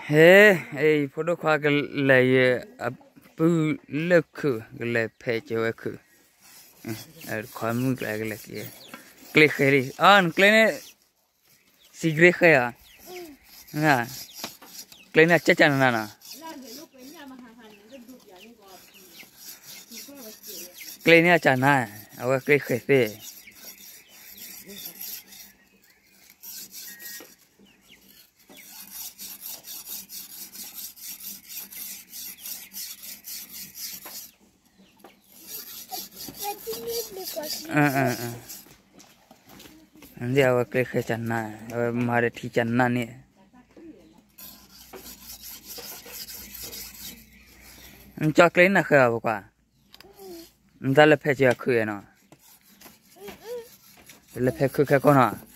ဟဲ, အဖိဒိၣ်ခွါကလဲၤယပုၢ်လၢခုး ကလဲၤဖဲးကၢၤဝဲခုး, ခီမုၢ်ကျဲကလဲၤက့ၤ, ကျ့ဃဲလံ, အနကျ့န့ၣ်, စံးကျ့ဃဲဧါ, ကျ့န့ၣ်ကကနၤနီၤ, ကျ့န့ၣ်အကနၤ, အဝဲကျ့ဃဲသ့ၣ် ဒ်အဝဲကျ့ဃဲကနၤ, အဝဲမၤဒီးထံကနၤန့ၣ်, နကၠီကျ့နၤဃဲအီၤ ဖိခွါ, နတၢ်လဲၤဖဲးကၢၤခုးနီၤ, လဲၤဖဲးခုးခဲကီၢ်နီၤ.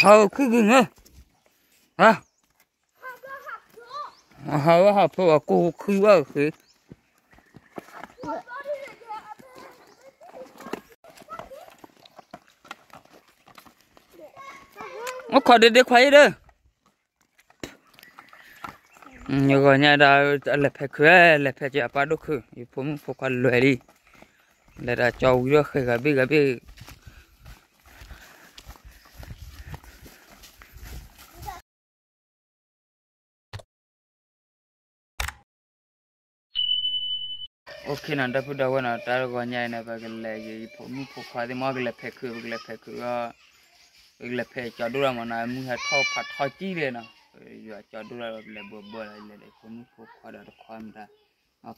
ဟးခုၣ်ဂ့ၤန့ၣ်, ဟး, ဟးဝဲဟးဖျိးဝဲကိးခုၣ်ဘၣ်ဃ့, အိၣ်ခိးဒ့ဒ့ခွါအံၤဒီး ယဂီၤညါဒၣ် အလဲၤဖဲးခုး, လဲၤဖဲးကၢၤအပၢ်ဒိၣ်ခုး, ယဖိမုၣ်ဖိခွါလဲၤလံ, လဲၤဒီးကၠီဝံၤဒီးဃဲဂၤဘ့ၣ်ဂၤဘ့ၣ်. OK နီၤ ဒီပုၢ်ဒီဝဲၢ်နီၤ, တၢ်တဂီၤညါအံၤန့ၣ် ပကလဲၤယဖိမုၣ်ဖိခွါသ့ၣ်မ့ၢ် ကလဲၤဖဲးခုး, ပကလဲၤဖဲးခုးဒီး ပကလဲၤဖဲးကၠီဒိၣ်လီၤမးနီၤ, မုၢ်ဟဲထီၣ်ဖးထီကံၢ်လဲၣ်နီၤ, ယွၤကၠီဒိၣ်လီၤ ပလဲၤဘၢဘၢလီၤ, ယလဲၤဒီးယဖိမုၣ်ဖိခွါဒီးတခွါမတၤ,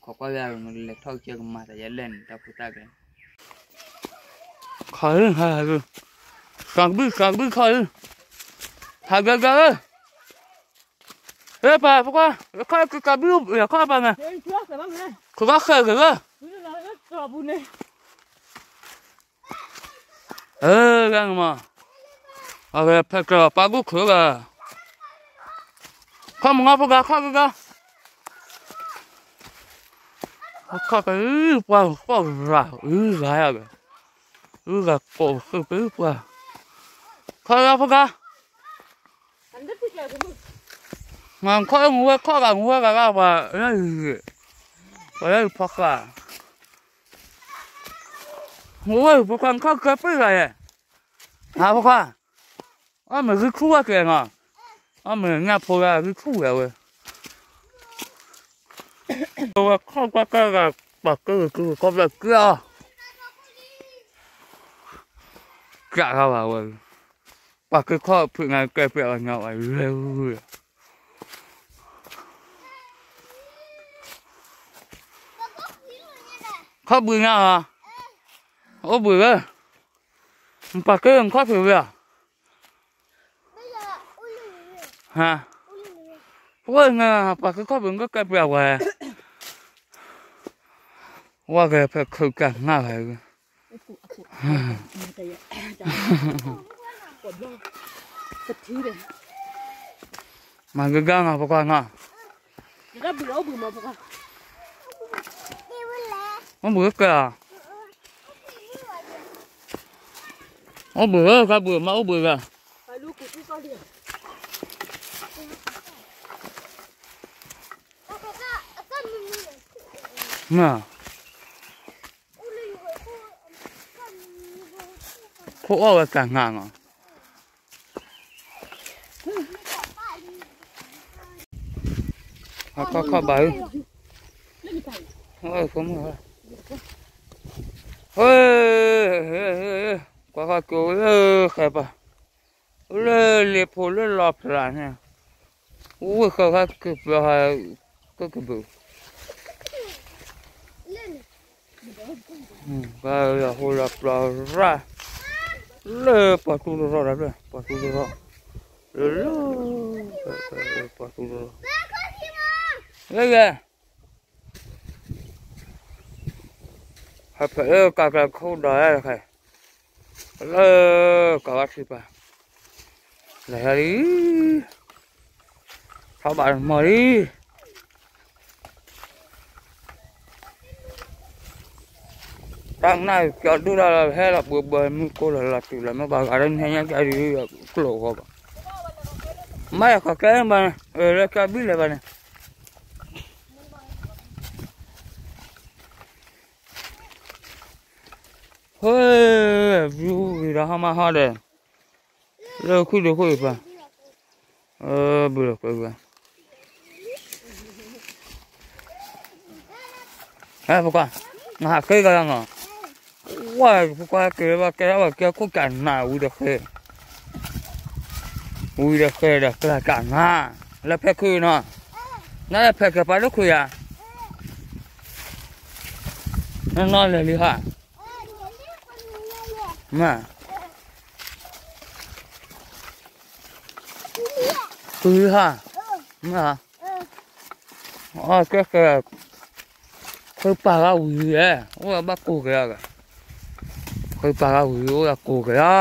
ခီကွၢ်ယၤ မ့ၢ်လဲၤထီၣ်ကစၢၢ်ကမၤသးယဲလဲၣ်န့ၣ် တၢ်ဖိတၢ်ကျဲ ခီ, ကးကဘုၣ် ကးကဘုၣ်ခီ, ဟးဂၤဂၤဧၢ, ဟဲပၢ်ဖိခွါ, ခီကးကဘုၣ် ခီပၢ်မး, ခိးဘၣ်ဃဲးဂ့ၤဧၢ, ဂၤမး, အဝဲဖဲးကၢၤပၢ်ဘိၣ်ခုးဂၤ, ခီမုၢ်ငါဖိဂၤ ခီဂၤဂၤ, ခီကပှၢ်ဃီၣ်ဂၤ, အုဂၤယၤဂၤ, အုဂၤကိးဃုပှၢ်, ခီဂၤဖိဂၤ, မၤခီမူဝဲခီဂၤမူဝဲဂၤဂၤပှၤ, ပှၤလၢဖီဃာ်, မူဝဲဖိခွါခီကပှၢ်ဂၤယဲ, ဟါဖိခွါ, အီၣ်မ့ၢ်ဂံၢ်ခူၣ်ဝဲကဲနီၤ, အီၣ်မ့ၢ်ငါဖိဂၤဂံၢ်ခူၣ်ဝဲဝဲ, ဝဲခီကွၢ်ကဲဂၤ, ပှၤကဲဂၤကဲဂၤခီဖျိကဲအီၤ, ကးဂၤဘၣ်ဝဲ, ပှၤကဲခီဖျိငါကဲပှဲၤအီၤညီဝဲ, ခီဘှံးညါဧါ, အိၣ်ဘှံးဝဲ, ပှၤကဲခီဖျိဝဲဧါ ဟါ, ပှၤကဲခီဖျိကဲပှဲၤဝဲ, ဝဲကဲဖဲခုးကနၣ်ဝဲ, မၤကဂၤနီၤ ဖိခွါနီၤ, အိၣ်ဘှံးကဲဧါ, အိၣ်ဘှံးဧၢ ကဘှံးမးအိၣ်ဘှံးဂၤ, မ့ၢ် ခိၣ်အီၣ်ဝဲတၢ်ငါနီၤ, ခီခီဘၣ်ဧၢ, ကွၢ်ခီကၠိလၢဃဲပၤ, လၢလ့ဖိလၢလီၤဖျးန့ၣ်, ဝ့ၢ်ဃဲခီကပျီၤဟး, ကကဘုး, ဟိလီၤပျီၤရၣ်, လၢပှၤသူတရီတၢ်ဖျၢၣ် ပှၤသူတရီ, လၢလၢ, ပှၤသူတရီ, လၢဂၤ, ဟဲဖဲလၢကးကးခိၣ်ဒီးခဲ, လၢကးဘၣ်ထံပၤ, လဲၤလံ, ထီၣ်ဘၣ်မီၤလံ တၢ်နၢ်ကၠီဒူၣ်တၢ်လီၤ ဟဲလီၤပှဲၤဘၢမုၢ်ကိၢ်လီၤလီၤတုၤလီၤ မ့ၢ်ဘၣ်ဂၤလၢနဟဲညါကၢ်ဒုး ကျိာ်ဃီဘၣ်, မ့ၢ်ယခီကျဲဘၣ်န့ၣ် လၢကၢ်ဘံၣ်လဲၤဘၣ်န့ၣ်, ဟဲ, ဘုဂ့ၤဒီးဟီၣ်မးဟီၣ်ဒီး, လၢခုၣ်ဒိၣ်ခိၣ်အံၤပၢ်, ဘုလီၤကွဲးဝဲ ဟဲဖိခွါ, နဟးဃ့ကလီၤနီၤ, ဝဲဖိခွါက့ၤဘၣ်ကဲထီၣ်ဘၣ်ကဲ ခိၣ်ကနးဝံၤဒီးဃဲ, ဝံၤဒီးဃဲဒီးကျါကနး, လၢဖဲခုၣ်နီၤ, နလၢဖဲကပာ်ဒိၣ်ခုၣ်ယၤ, နနီၢ်လဲၤလံဟါ, မ့ၢ် ဃုဟါ, မ့ၢ်ဧါ, အကဲကဲ, ဃုပာ်ဂၤဝံၤဧဲ, အိၣ်ဘၣ်ကိးက့ၤဧါ, ဃုပာ်ဂၤဝံၤအိၣ်ဘၣ်ကိးက့ၤဧါ,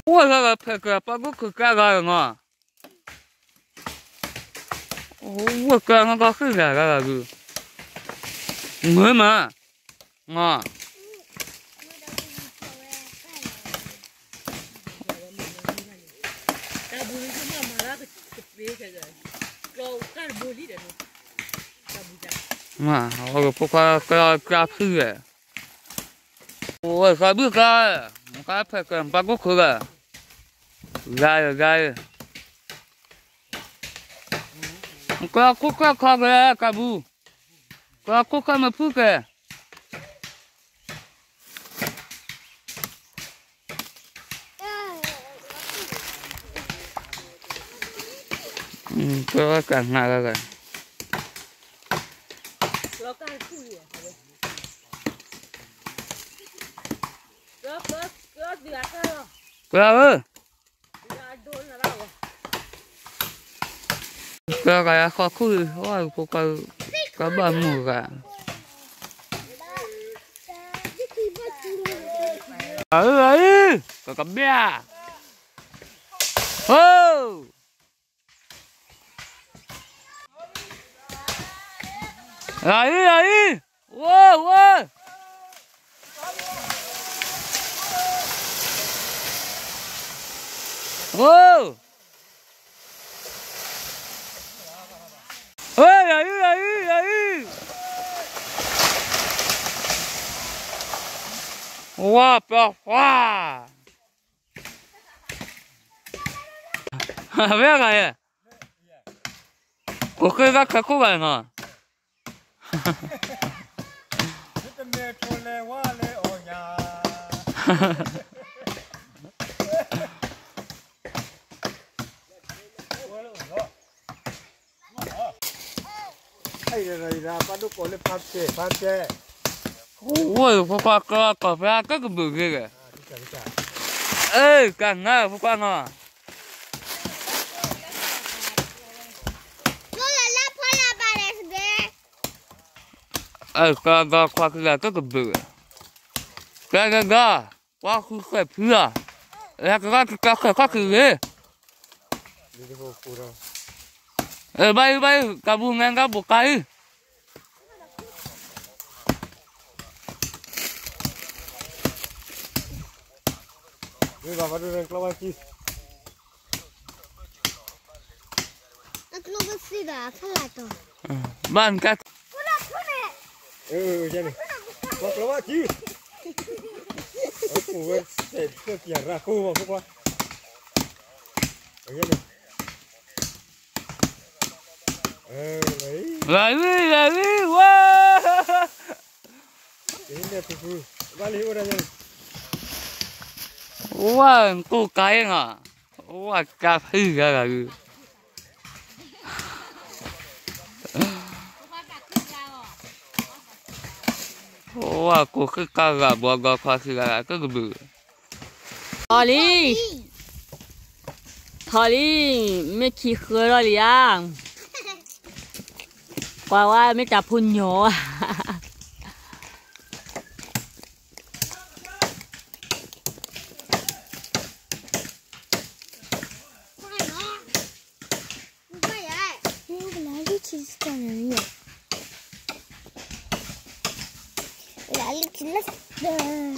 အိၣ်ဂၤဂၤဖဲကပာ်ဒိၣ်ခုၣ်ကဲဂၤနီၤ ဝဲကနကဃုဂၤဂၤဂၤဂုာ်, မုာ်မး, မ့ၢ်, မ့ၢ်, ဖိခွါကဖုဂၤ, ဝဲကဘုၣ်ကါ, ကဖဲကပာ်ဒိၣ်ခုၣ်ဂၤ, ဂၤဧၢ ဂၤဧၢ ကခိၣ်ခၢၣ်ခီကလဲၤကးဘူး, ကခိၣ်ခၢၣ်မ့ၢ်ဖုၣ်ကဲ, ကနၣ်ဂၤဂၤ, က, ဧၢ ကဂၤယၤဃီခူၣ်, ဖိခွါ, ကဘၣ်မုာ်ဂၤ, အၢ အၢ ကကဘၣ်, ဟိ, အၢ အၢ, ဝဲ, ဝဲ, ဝဲ, ဟဲ ယၤအံၤ ယၤအံၤ ယၤအံၤ, ဝါပှၤ, ဝဲဂၤယဲ, ကိးဃ့ဂၤခဲခိၣ်ဂၤနီၤ, မ့တမ့ၢ်ထိလဲၤဝါလဲၤအီၣ်ညၣ် ဝဲၢ် ဖိခွါကီၢ်ဖဲကကဘုးဂ့ၤဂ့ၤ, အၢ ကနၣ် ဖိခွါနီၤ, အၢ ကဂၤခွါကဂၤကကဘုးဂ့ၤ, ကဂၤဂၤ, ကွၢ်ဃုဃဲၢ်ဖုလီၤ, လၢကဂၤကကၤဃဲၢ်ခီၣ်ကဂ့ၤ, အၢ ဘၣ်အံၤ ဘၣ်အံၤ ကးဘူး ငဲကဘိးကါအံၤ ဘၣ်နကါ, လၤဝံၤ လၤဝံၤ ဝဲ, ဝဲ ကိၢ်ကါအံၤနီၤ, ဝဲ ကါဖုဂၤဂၤဂုာ် ဝဲ ဝါကိးဃ့ကါဂၤဘီဂီခွါခံဂၤကဘုး, ထီၣ်လံ, ထီၣ်လံ, မ့ၢ်ခံဃၢထီၣ်လံဧါ, ကွၢ်ဝဲမ့ၢ်တၢ်ဖိညီဧါ. ကျီလီၤလံ, ကျီလီၤလံ, ကျီလီၤလံ, လီ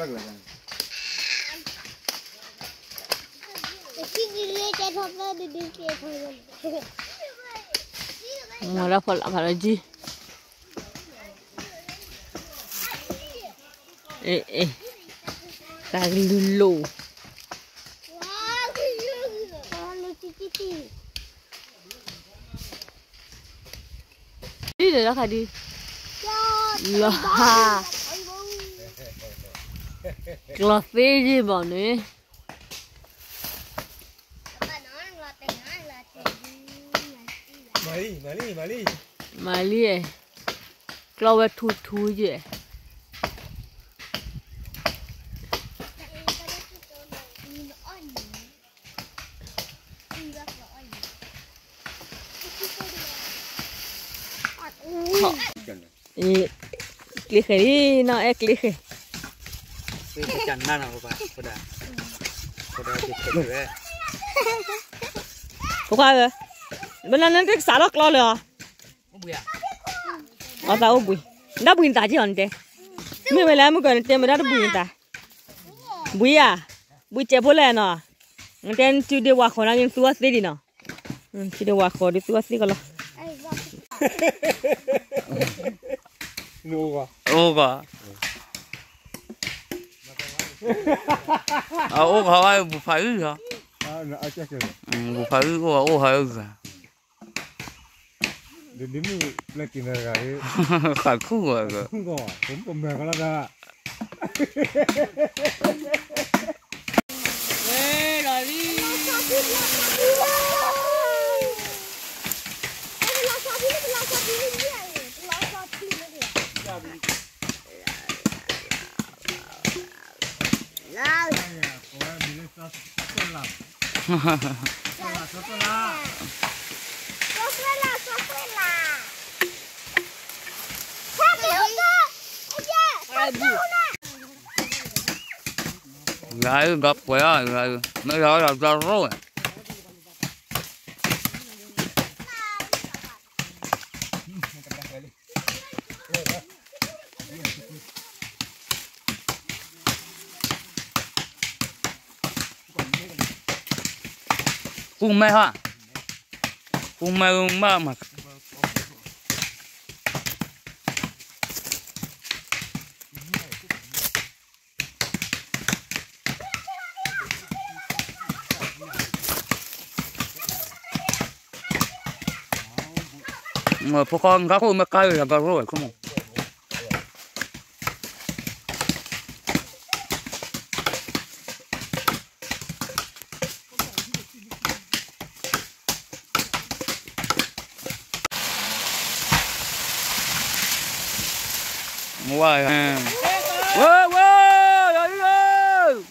ၤလံ. မၤလၢဖီလာ်ဖးလၢကံ, အဲ, အဲ, တၢ်ကလုၢ်လိာ် ဒ်လဲၣ်လီၤခါဒ်, လီၤဟါ, ကျီသ့ယ့ၢ်ဘၣ်န့ၣ်, မၤလံ, ကျီဝဲထူထူယ့ၢ်. ကျ့ဃဲၤလံ, နီၢ်အဲၣ်ကျ့ဃဲၤ, ဖိခွါဧၢ, ဘၣ်နနတစးထီၣ်ကျီလၢၤအီၤ, အသးအိၣ်ဘှံး, နတဘှံးနသးက့ၢ်အီၤနတဲ, မ့ၢ်ဝဲလၢမုၢ်ကီၢ်နတဲမ့ၢ်နတဘှံးနသး, ဘှံးဧါ, ဘှံးစဲးဖိလဲၣ်နီၤ, နတဲနစုဒ့ဝါဃီၤနာ်က့နသူအီၤသ့ဒံးနီၤ, စုဒ့ဝါဃီၤဒုးသူအီၤသ့ကလီၤ. အိၣ်ဂီၤ, အအိၣ်ဂီၤဝဲဘူးဖးအုၣ်လီၤ, ဘူးဖးအုၣ်အိၣ်ဂီၤအိၣ်ဖးအုၣ်ဂၤ, ဃးခူၣ်ဂီၤ, ဝဲဒီးလံ. ဂၤအုၣ်ဒီးပှဲၤအီၤ, ဂၤအုၣ်, မ့ၢ်လီၤဒီးဒီရိၣ်ဝဲ. ကူမဲဟါ, ကူမဲမးမး. ဖိခွါ နကါခိၣ်မ့ၢ်ကါလၢယကရိဝဲခိၣ်မး. ဝဲ, ဝဲ, ဝဲ, ယၤလံဧၢ.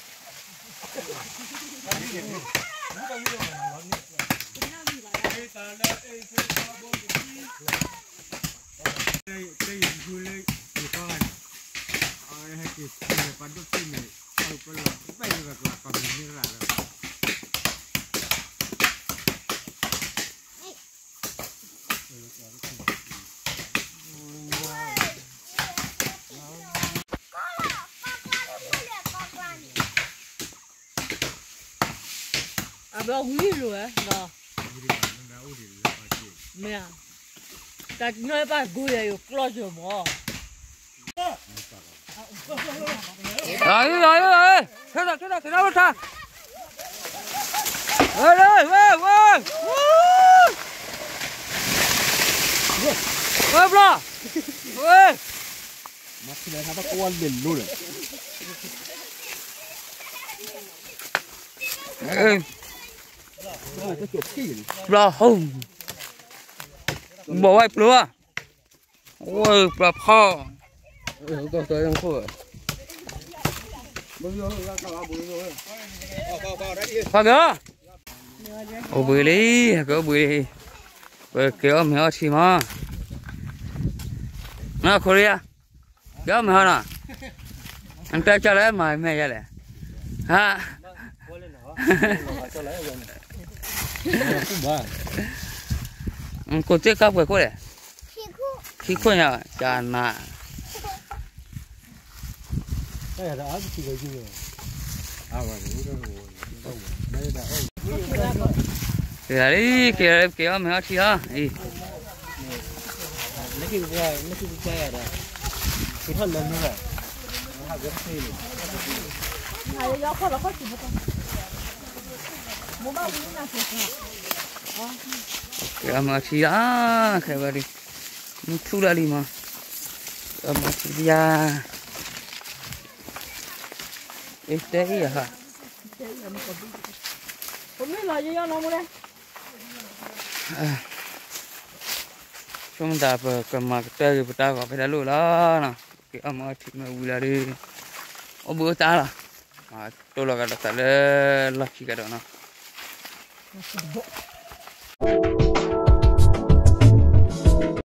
အဘၣ်ဝံၤလိာ်ဝဲဒီး, မ့ၢ်ဧါ, တၢ်တနီၤဘၣ်ဂိၢ်ယၤယိၤကျီၢ်ယိၤမး. လီၤလီၤလီၤလီၤ, ခဲဒၣ်ခဲဒၣ်ခဲဒၣ်ဝဲထါ, ဝဲဝဲဝဲ, ဝဲဘျီ, ဝဲ, မၤထံၣ်လၢထါဘၣ်ကဝီၤလ့ၤလိၤလၢ, ဘျီဟိ, ဘီဝဲပျိၤ, ဝဲပျီဖီ, ဖီက့ၤ, အိၣ်ဘှံးလံ, ကအိၣ်ဘှံးလံ, ပက့ၤအီၣ်မ့ၤအီထံမး, နီၢ်ခိရံယါ, က့ၤအီၣ်မ့ၤဟီနီၤ, နတၢ်ကၢ်လၢမၤမဲာ်ယါလဲၣ်, ဟါ, ကိးသ့ၣ်ကၢ်ပှဲၤခိၣ်လဲၣ်, ခံခိၣ်ညါ, ကနၤ, က့ၤလံ, က့ၤလံ, က့ၤအီၣ်မ့ၤအီထံလီၤ, အံၤ က့ၤအီၣ်မ့ၤအီထံလီၤ, ခဲဘၣ်ဒံး, မုၢ်ထူၣ်လၢလံမး, က့ၤအီၣ်မ့ၤအီထံလံဧါ, အ့ၣ်တဲအံၤဧါ, ဆိကမိၣ်သးပကမၤကတၢၢ်ဂ့ၤပတၢ်ဂီၤဖဲဒၣ်လိၣ်လီၤ, က့ၤအီၣ်မ့ၤအီထံမ့ၢ်ဝံၤလီၤဒီး, အိၣ်ဘှံးအိၣ်သါလီၤ, တိၢ်လီၤကဒီးသးလၢလီၢ်ခံကဒီးနီၤ.